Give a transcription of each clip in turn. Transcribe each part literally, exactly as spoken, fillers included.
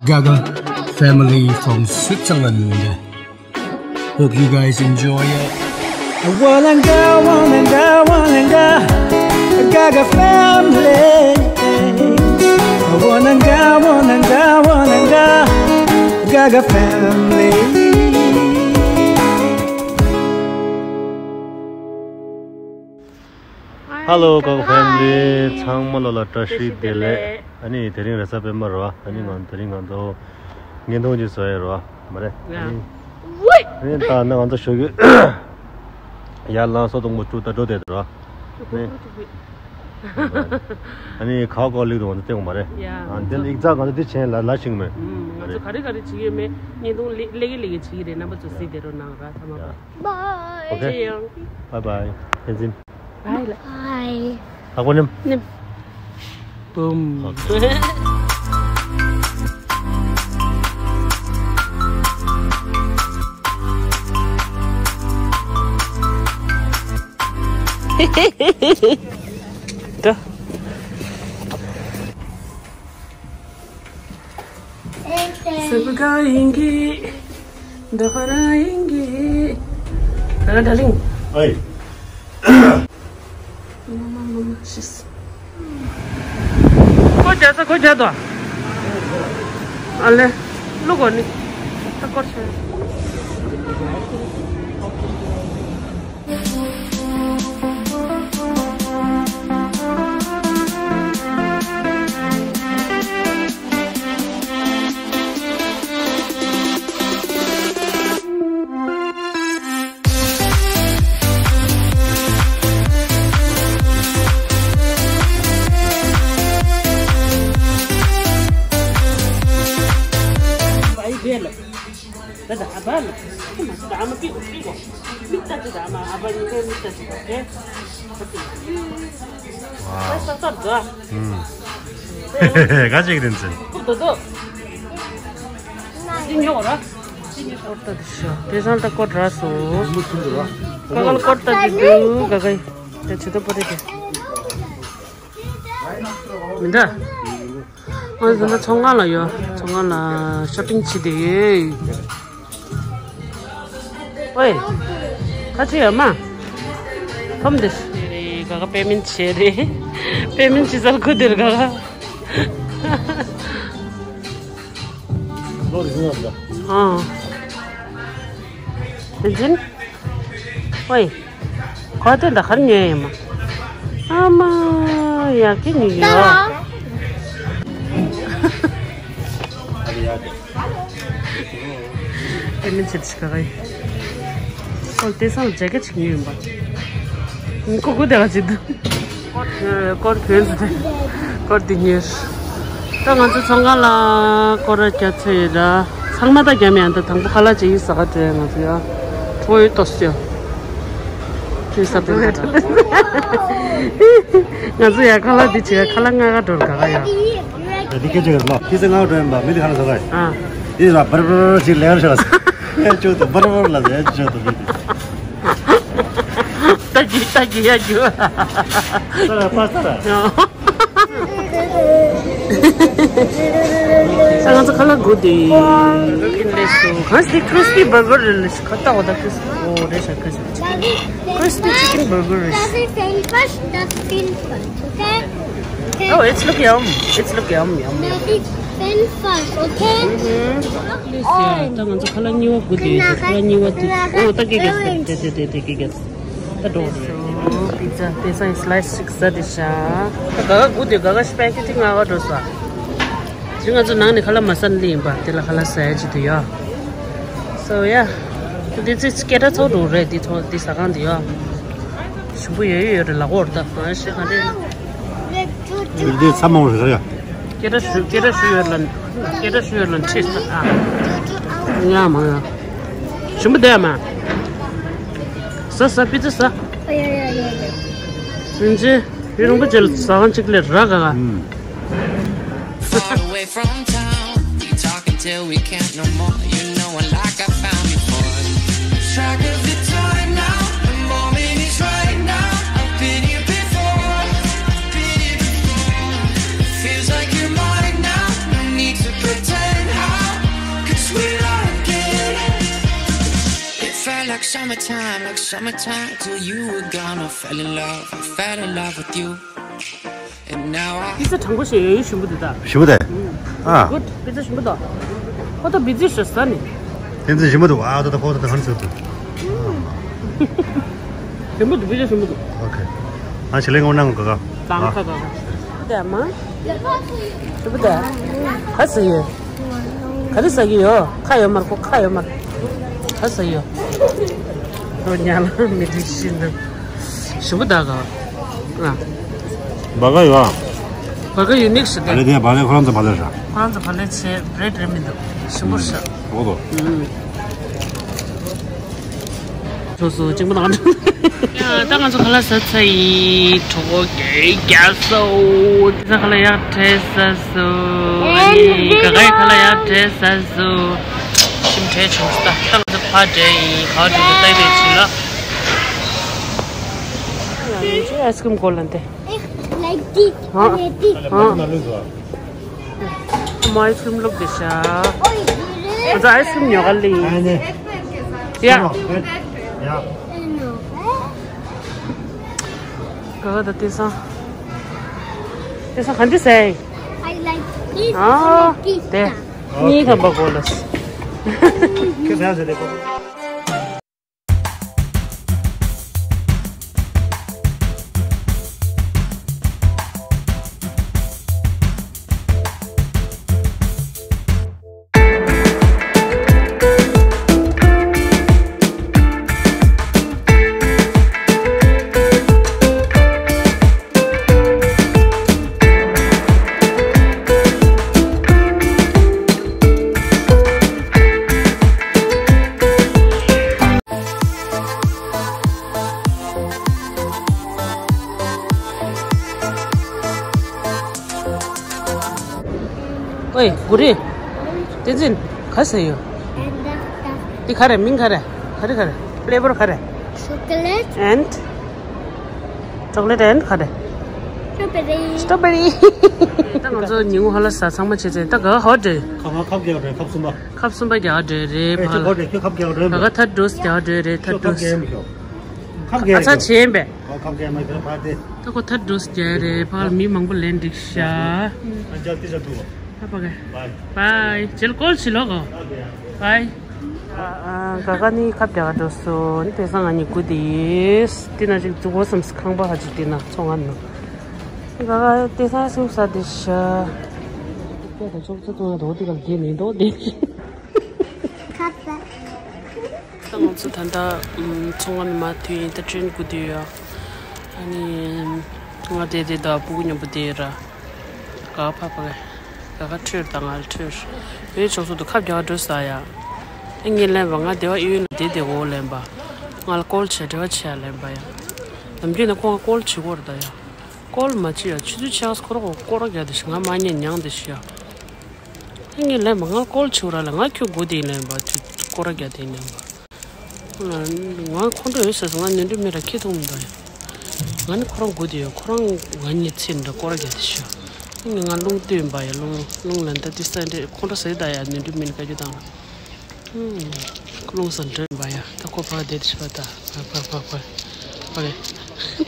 Gaga family from Switzerland. Hope you guys enjoy it. Wananga, wananga, wananga, Gaga family. Wananga, wananga, wananga, Gaga family. Hello, Gaga family. ཚང་མ་ལོ་ལ་བཀྲ་ཤིས་བདེ་ལེགས། ཨ་ནི་དེ་རིང་རེས་གཟའ་སྤེན་པ་རེད་བ། ཨ་ནི་ང་དེ་རིང་ང་ཚོ་བརྙན་ཐུང་ཅིག་བཟོ་ཡ་རེད་བ། མ་རེད། ཨ་ནི་ཨ་ནི་ད་ནི་ང་ཚོ་ཞོགས་ཀས་ཡར་ལངས་སོ། གཏོང་མོ་བཅུ་ད་འགྲོ་བསྡད་རེད་བ། ཨ་ནི་ཨ་ནི་ཁ་བ་ཀོ་ལིག་དུ་ང་ཚོ་བསྟན་དགོས་མ་རེད། ཡ། ཨ་ནི་དེ་ལ་ཡིག་ཚགས་ང་ཚོ་འདི་བྱས་ལ་ལ་ཞིག་མེད། ང་ཚོ་ག་རེ་ག་རེ་བྱེད་ཀྱི་ཡོད་མེད་བརྙན་ཐུང་ལེ་ལེ་གི་ལེ་གི་བྱེད་ཀྱི་རེད། རྣམ་པ་ཚོ་གཟིགས་བསྡད་རོགས་གནང་ར། ཚང་མ་ཡ། Bye. Okay. Bye bye. ཕན་ཚུན། Bye. Bye. ཨ་ཁོ་ནེམ། ནེམ། བུམ། ད། སེ་བུ་ག་ཡིན་གི། འདྲ་པ་ར་ཡིན་གི། ད་ག་འདྲ་ལིང་། ཨའི། མ་མ་མ་མ་ཤིས། ཀོ་རྒྱག་ས་ཀོ་རྒྱག་དོ། ཨ་ལེ། ལུ་གོ་ནི། ད་ཀོ་ཆེ། ད་ད་ཨ་བ་ལ། ཁྱི་མ་ཅི་ད་ཨ་མ་པི་གོ་པི་གོ། མིག་ལྟ་ཅི་ད་ཨ་མ་ཨ་བ་གཉིས་ཀའི་མིག་ལྟ་ཅི་ད་ཨེ། ད་ས་ས་ད། ག་ཅིག་རིན་ཚེ། ཁུ་དོ་དོ། ཅི་ཉོ་ར། ཅི་ཉོ་ཤོར་ད་དི་ཤོ། དེ་སང་ད་ཀོ་དྲ་སོ། ཀ་ཀལ་ཀོ་ད་དི་དུ་ག་ག་ཡི། དེ་ཆུ་ཏོ་པོ་རེ་དེ། མི་འདྲ། ཨ་ཟིན་ན་ཚོང་ཁང་ལ་ཡོད། ཚོང་ཁང་ལ་ཤོ་པིང་བྱེད་དེ་ཡོད། ཨོའི། ཁ་ཆེ་ཡོད་མ། ཁམ་དེ། རེད་ག་ག་པེ་མེན་བྱེད་རེད། པེ་མེན་བྱེད་ས་ལ་ཁུ་དེར་ག་ག་ལོ་རེ་ཟིན་ཡོད་ད། ཨ། དེ་བཞིན། ཨོའི། ཁོ་དེ་འདྲ་གར་ཉོས་ཡིན་མ། ཨ་མ། ཡག་གི་ཉོས་ཡོད། དེ་མིན་ཆེད་ཞིག་ག་ག་ཡིན། ཨོ་དེ་སང་ཇེ་ཀེ་ཅིག་ཉོས་ཡིན་པ། ཁོ་ཁོ་དེ་ག་ཅིག་འདུག་སྐོར་བོན་སྐོར་དེ་ཉོས། ད་ང་ཚོ་ཚོང་ཁང་ལ་སྐོར་ར་རྒྱག་ཚར་ཡོད་ར། ཚང་མ་ད་རྒྱ་མི་ཡང་ད་དང་པོ་ཁ་ལག་ཅིག་ཡིན་ས་ག་དྲན་ང་ཚོ་ཡ། ཁྲོ་ཡོད་ཏོ་སི་ཡ། ཁྱོད་ས་དོན་ཁ་ང་ཚོ་ཡ་ཁ་ལག་འདི་བྱེད་ཁ་ལག་ལྔ་ག་འགྲོ་ག་ག་ཡ། ཡ་འདི་སྐད་ཆ་ཡོད་ལ་ཁྱི་ཚེ་ལྔ་འགྲོ་ཡིན་པ་མི་འདི་ཁ་ལག་ཟ་ག་ཡ། ཨ། འདི་ལ་བར་བར་ཞིག་ལེགས་ཤོག་ཨེ་ཅོ་དང་བར་བར་ལ་ཟེར་ཅོ་དང་མི་འདི། ལྟ་གི་ལྟ་གི་ཡ་རྒྱུ། ས་ར་པ་ས་ར། ཡ། ས་ང་ཚོ་ཁ་ལག་དགོས་དེ། ཀིན་ལེ་སོ། གང་ཞིག་ཁྲིས་པི་བར་གར་རེད་ལེ་ཤི་ཁ་ཏ་འོ་ད་ཁྲིས་པི་འོ་རེད་ཤག་ཁ་ཤག Crispy chicken burger is Does it fail first? Does it fail first? Okay? Oh, it's look yum. It's look yum, yum, yum. Does it fail first? Okay? ཨོ་ད་ང་ཚོ་ཁ་ལག་གཉིས་པ་དགོས་དེ། ཁ་ལག་གཉིས་པ་དེ། ཨོ་ད་ཀི་ཀི་ཀི་ཀི་ཀི་ཀི་ཀི་ད་འགྲོ་རེད། སོ་པི་ཛ་དེ་སང་སི་ལའི་སི་ཅིག་ཟ་དེ་ཤ། ད་ག་ག་དགོས་དེ་ག་ག་སི་པེ་ཀེ་ཊི་ང་ག་འགྲོ་ས། དེ་ང་ཚོ་ནང་ནས་ཁ་ལག་མ་ཟ་ནི་ཡིན་པ་དེ་ལ་ཁ་ལག་ཟ་ཡ་ཅིག་དུ་ཡོད། So yeah. དེ་ཚེ་སྐད་གྲགས་ཚོགས་འགྲོ་རེད་དེ་ཚོ་དེ་ཟ་ཁང་དེ་ཡོད། ཞིམ་པོ་ཡོད་ཡོད་རེད་ལ་འོར་ད་ང་ཤེས་ག་རེད། དེ་ཚ་མང་རེད་ཡ། སྐད་གྲགས་ཞུ་སྐད་གྲགས་ཞུ་ཡོད་ལ་སྐད་གྲགས་ཞུ་ཡོད་ལ་ཁྲིས་ཨ། ཡ་མ་ཡ། ཞིམ་པོ་བསྡད་མ། ཟ་ཟ་པི་ཙི་ཟ། ཡ་ཡ་ཡ་ཡ། ཡིན་ཅི། ཡུན་རིང་པོ་རྗེས་ལ་ཟ་ཁང་གཅིག་སླེབས་ར་ག་ག Far away from town, we talking till we can't no more. You know I like I found you for. Lose track of the time now, the moment is right now. I've been here before, I've been here before. It feels like you're mine now, no need to pretend. Summertime, like summertime, till you were gone. I fell in love, I fell in love with you. And now I. པི་ཛ་དྲང་པོ་ཞིག་ཡོད། ཞིམ་པོ་འདུག་ད། ཞིམ་པོ་དེ། ཨ། Good. པི་ཛ་ཞིམ་པོ་འདུག་ཁོ་ད་པི་ཛ་ཞིག་ཟ་ནི། དེ་ཚོ་ཞིམ་པོ་འདུག་ཨ། ད་ད་ཁོ་ད་ད་ཧན་ཟེར་འདུག་ཞིམ་པོ་འདུག་པི་ཛ་ཞིམ་པོ་འདུག་ཨོ་ཁེ། ཨ་ཞི་ལེ་ངོ་ནང་ག་ག་ལང་ཁ་ག་ག་དེ་མ། དེ་བུ་དེ། ག་ཟེར་ཡོད། ག་རེ་ཟ་གི་ཡོད། ཁ་ཡོད་མར་ཁོ་ཁ་ཡོད་མར། ག་ཟེར་ཡོད། ཁོ་ཉ་ལ་མི་འགྲིག་ཤི་འདུག་ཞིམ་པོ་ད་ག་ཨ། བ་ག་ཡོད་ཨ། བ་ག་ཡོད་ནིག་ཤི་བ་ལེ་དེ་བ་ལེ་ཁོ་རང་ཚོ་བ་ལེ་ར། ཁོ་རང་ཚོ་བ་ལེ་བྱས་བྲེད་རེད་མི་འདུག་ཞིམ་པོ་ཤ། འོ་དོ། ཚོགས་སུ་གཅིག་པ་དང་། ཡ་ད་ང་ཚོ་ཁ་ལག་ཟ་ཚར་ཡིན། གྲོགས་པོ་རྒྱལ་སོ། ད་ཁ་ལག་ཡག་བྲེས་ཟ་སོ། ཨ་ནི་ག་གའི་ཁ་ལག་ཡག་བྲེས་ཟ་སོ། ཞིམ་བྲེས་བྱུང་སོ། ད་ད་ང་ཚོ་ཕ་བྲེས་ཡིན། ག་བྲེས་ད་ལྟ་ཡིན་ཕྱིན་ལ། ཡ་ནི་ཅི་ཨའི་སི་ཀྲིམ་གོ་ལ་འདི། Like this, ཨ། Like this. ཨ། མ་ཨའི་སི་ཀྲིམ་ལོག་དེ་ཤ། ཨོ་ཡེ། ང་ཚོ་ཨའི་སི་ཀྲིམ་ཉོ་ག་ལི། ཨ་ནི། ཡ། ཡ། ག་ག་ད་དེ་སང་། དེ་སང་ག་འདི་ཟེ། I like this. ཨ། Like this. དེ། གཉིས་ཐམ་པ་གོ་ལ། ཁྱོད་ཟ་ཟེར་དེ་གོ། ཨོའི་གུ་རེ། བསྟན་འཛིན། ག་ཟེར་ཡོད། འདི་ག་རེ་མིང་ག་རེ། ག་རེ་ག་རེ། ཕི་ལེ་བར་ག་རེ། Chocolate and chocolate and ག་རེ། Strawberry. Strawberry. ད་ང་ཚོ་ཉིན་གུང་ཧ་ལ་ས་ཚང་མ་བྱས་ཚེ་ད་ག་ཧོ་ཏྲེ། ཁ་ཁ་ཁབ་རྒྱག་རེད། ཁབ་གསུམ་པ། ཁབ་གསུམ་པ་རྒྱག་འདྲ་རེད་ཕ་ལ། ཁབ་རྒྱག་འདྲ་རེད། ད་ག་ཐ་ཌོས་རྒྱག་འདྲ་རེད། ཐ་ཌོས། ཁབ་རྒྱག་མི་ཤོག་ཁབ་རྒྱག་ཨ་ཚ་བྱེད་པས། ཁབ་རྒྱག་མ་ཁྱོད་ཕ་དེ། ད་ཁོ་ཐ་ཌོས་རྒྱག་རེད་ཕ་ལ། མི་མང་པོ་ལེན་འགྲིག་ཤག་ཨ་ཅག་ཏི་ཅག་ཏུ། ཨ་ཕ་ག་བའི་བའི། ཇེལ་ཀོལ་ཞིག་ལོག་གོ། བའི། ཨ་ག་ག་ནི་ཁབ་རྒྱག་འགྲོ་སོང་། དེང་སང་ང་གཉིས་སྒུག་དེ་ཡིས། དེ་ན་ཅིག་འཛུགས་འོ་བསམ་སི་ཁང་པ་ཧ་ཅིག་དེ་ན་ཚོང་ང་ནང་། ག་ག་དེང་སང་སེམས་ས་དེ་ཤ། ད་ཅོག་ཙེ་ཐོང་ཡ་དོ་དེ་ག་ལ་དེ་ནི་དོ་དེ། ད་ང་ཚོ་ད་ལྟ་ཚོང་ཁང་ནས་མར་ཐོན་ཡིན། ད་ཊེན་སྒུག་བསྡད་ཡོད། ཨ་ནི་ང་བསྡད་དེ་ད་སྤུ་གུ་མཉམ་པོ་བསྡད་ཡོད་ར། ག་ཕ་ཕ་ག་ག་ཁྲོས་ད་ང་ལ་ཁྲོས། ཡོད་ཆོག་སོ་དུ་ཁབ་རྒྱག་འགྲོ་ས་ཡ། ཨ་ངས་ལན་པ་ང་སྡེ་བ་ཨི་ཡོན་ལ་བསྡད་དེ་འོ་ལན་པ། ང་ལ་ཀོལ་བྱས་འབྲེལ་བ་བྱས་ཡ་ལན་པ་ཡ། ནམ་རྒྱུན་ན་ཁོང་ང་ཀོལ་བྱེད་གོ་ར་ད་ཡ། ཀོལ་མ་བྱེད་ཡ། ཆུ་ཚོད་ཕྱེད་ཀ་སྐོར་གོ་སྐོར་རྒྱག་དེ་ཤི་ང་མ་ཉན་མྱང་དེ་ཤི་ཡ། ངས་ལན་པ་ང་ཀོལ་བྱེད་ར་ལ་ང་ཁྱོད་སྒུག་དེ་ལན་པ་དུས་སྐོར་ར་རྒྱག་དེ་ལན་པ། ང་ཁོང་ཁྲོ་ཡོད་ཟེར་སོང་། ང་ནོར་འཁྲུལ་མེད་ར་ཁྱི་ཐུག་མི་འདུག་ཡ། ང་ནི་ཁོ་རང་སྒུག་དེ་ཡོད། ཁོ་རང་ང་གཉིས་ཚེ་འདྲ་སྐོར་ར་རྒྱག་དེ་ཤི་ཡ། ངས་ང་རླུང་བསྟོད་པ་ཡ། རླུང་རླུང་ལན་ད་དུས་ས་འདྲ་ཁོང་ཁྲོ་ཟེར་ད་ཡ། ནོར་འཁྲུལ་མེད་ནི་བཀའ་རྒྱུ་དང་། ཁོ་རླུང་ས་འདྲ་པ་ཡ། ད་ཁོ་ཕ་བསྡད་དེ་ཤི་བ་ད་ཕ་ཕ་ཕ་ཕ་ཕ་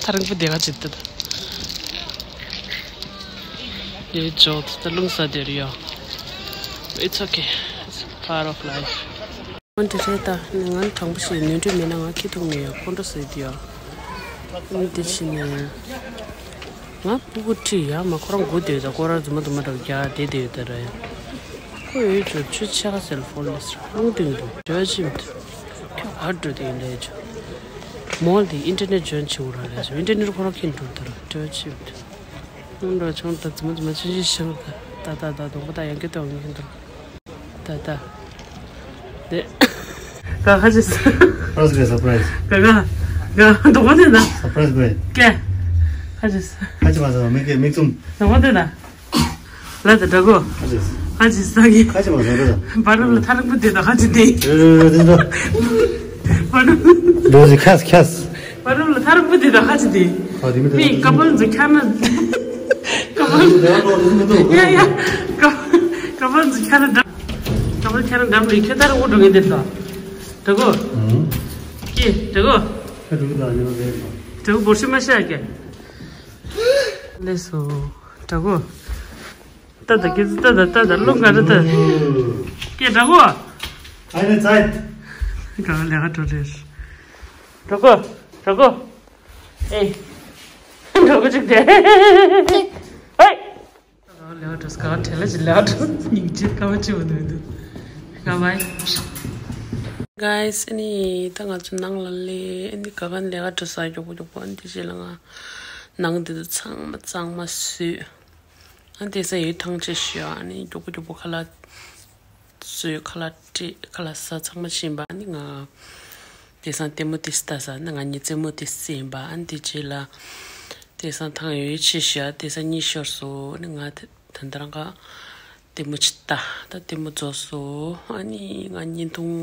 ཐ་རིང་པོ་བསྡད་ག་ཅིག་ད་ད། ཡེ་ཇོ་ད་རླུང་ས་དེར་ཡོད། It's okay. It's part of life. འོན་ཏེ་རེད་ད། ང་ནི་དྲང་པོ་ཞིག་ནོར་འཁྲུལ་མེད་ན་ང་ཁྱི་ཐུག་མེད་ཡ། ཁོང་ཁྲོ་ཟེར་དེ་ཡ། འོན་ཏེ་ཕྱི་ནས་ང་སྤུ་གུ་ཁྲིད་ཡ་མ་ཁོ་རང་སྒུག་བསྡད་ཡོད་ད། སྐོར་ར་རྫུན་མ་རྫུན་མ་འདྲ་བོ་རྒྱག་བསྡད་བསྡད་ཡོད་ད་ར་ཡ། ཁོ་ཡོད་ཆོག་ཆུ་ཆ་ག་སེལ་ཕོན་ལས་རླུང་སྟེང་དུ་འབྲེལ་བ་ཅིམ་དུ། ཁྱོད་ག་འགྲོ་དེ་ཡིན་ལས་ཆོག་མོལ་དེ་ཨིན་ཊར་ནེཊ་ཇོན་བྱེད་འུ་ར་ལས་ཆོག་ཨིན་ཊར་ནེཊ་ཁོ་རང་ཁྱེད་འགྲོ་ད་ར་འབྲེལ་བ་ཅིམ་དུ། ཁོང་འགྲོ་ཆུང་ད་ཙི་མ་ཙི་མ་ཅི་ཞིག་ཤང་ད་ད་ད་ད་གདོང་པ་ད་ཡང་སྐྱིད་ཏོང་ཡིན་འགྲོ་ད་ད་དེ་ག་ཁ་ཅིག་སར་པ་རའི་ཛི་ག་སར་པ་རའི་ཛི། ག་ག་ག་གདོང་པ་དེ་ན་སར་པ་རའི་ཛི་ག་ཡིན། ཀེ་ཁ་ཅིག་ཁ་ཅིག་མ་ཟ་མིག་གི་མིག་བཙུམ། གདོང་པ་དེ་ན་ལ་ད་ད་གོ་ཁ་ཅིག་ཁ་ཅིག་ས་གི་ཁ་ཅིག་མ་ཟ་ར་ད། བ་རུ་ལ་ཐ་རང་པོ་དེ་ད་ཁ་ཅིག་དེ་རེ་རེ་རེ་རེ་བ་རུ་ལ་ཁ་ཅིག་ཁ་ཅིག་བར་ལ་ཐར་པོ་དེ་དང་ཧ་ཅི་དེ། ཨ་དེ་མི་དེ་མི་ཀ་པལ་ཛི་ཁ་ན། ཀ་པལ། ཡ་ཡ། ཀ་ཀ་པལ་ཛི་ཁ་ན་འདྲ། ཀ་པལ་ཁ་ན་འདྲ་མི་ཁྱེད་ལྟར་འུ་འགྲོ་ངེས་དེ་དང་། དེ་གོ། ཨུམ། ཨེ། དྲག་གོ། ཁ་དྲུག་དང་ཉི་མ་ལས་མ། དྲག་གོ་འབོར་ཤི་མ་ཤ་གི། ལས་སོ། དྲག་གོ། ཏ་ད་ཀི་ཏ་ད་ཏ་ད་ལོ་ང་ར་ཏ། ཀེ་དྲག་གོ། ཨ་ནི་ཚད། ག་ལས་ཀ་འགྲོ་རེད། དྲག་གོ། དྲག་གོ། ཨེ། དྲག་གོ་ཅིག་དེ། ཧེ། ལེའོ་ཌོས་ག་ཁྲེ་ལ་ཅི་ལེའོ་ཌོས་སྙིང་རྗེ་ཁ་བ་ཅི་བ་འདུག་འདུག་ག་བའི། Guys, ཨ་ནི་ད་ང་ཚོ་ནང་ལ་ལས་ཨ་ནི་ག་ག་ལས་ཀ་འགྲོ་ས་མགྱོགས་པོ་མགྱོགས་པོ། ཨ་ནི་དེ་རྗེས་ལ་ང་ནང་འདི་ཚོ་ཚང་མ་གཙང་མ་བཟོས། ཨ་ནི་དེ་ས་ཡོད་ཐང་ཆད་ཞུ། ཨ་ནི་མགྱོགས་པོ་མགྱོགས་པོ་ཁ་ལག་བཟོས། ཁ་ལག་སྤྲད། ཁ་ལག་ཟ། ཚང་མ་ཕྱིན་པ། ཨ་ནི་ང་དེང་སང་ལྟད་མོ་དེ་ལྟ་ས། ཨ་ནི་ང་གཉིས་རྩེད་མོ་དེ་རྩེད་པ། ཨ་ནི་དེ་རྗེས་ལ་དེང་སང་ཐང་ཡོད་ཆེ་ཤོས། ཨ་དེང་སང་གཉིད་ཤོར་སོང་། ཨ་ནི་ང་དེ་ད་ལྟ་རང་ག་ལྟད་མོ་ཅིག་ལྟ། ད་ལྟད་མོ་རྫོགས་སོང་། ཨ་ནི་ང་བརྙན་ཐུང་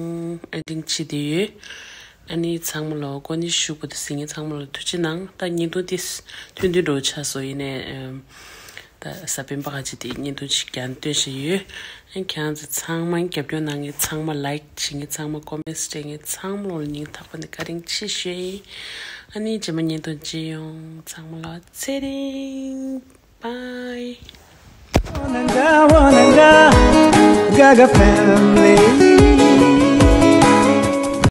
ཨེ་ཌིང་བྱེད་བསྡད་ཡོད། ཨ་ནི་ཚང་མ་ལ་གོ་ནི་ཞུ་དགོས་འདུག་ཟེར་མཁན་ཚང་མ་ལ་ཐུགས་རྗེ་གནང་། ད་བརྙན་ཐུང་དེ་ཐུང་ཐུང་འདྲ་བོ་ཆགས་སོང་། ཡིན་ནའི་ཨམ། ད་གཟའ་སྤེན་པ་ཁ་ཅིག་དེ་བརྙན་ཐུང་ཅིག་ཀྱང་སྟོན་བཞིན་ཡོད། ཨ་ཁྱེད་རང་ཚོ་ཚང་མ་རྒྱབ་སྐྱོར་གནང་མཁན་ཚང་མ། ལའིཀ་བྱེད་མཁན་ཚང་མ། ཀོ་མེན་སྤྲད་མཁན་ཚང་མ་ལ་སྙིང་ཐག་པ་ནས་བཀའ་དྲིན་ཆེ་ཞུ་ཡིན། ཨ་ནི་རྗེས་མ་བརྙན་ཐུང་མཇལ་ཡོང་། ཚང་མ་ལ་ཚེ་རིང་། Bye. Wananga, wananga, Gaga family.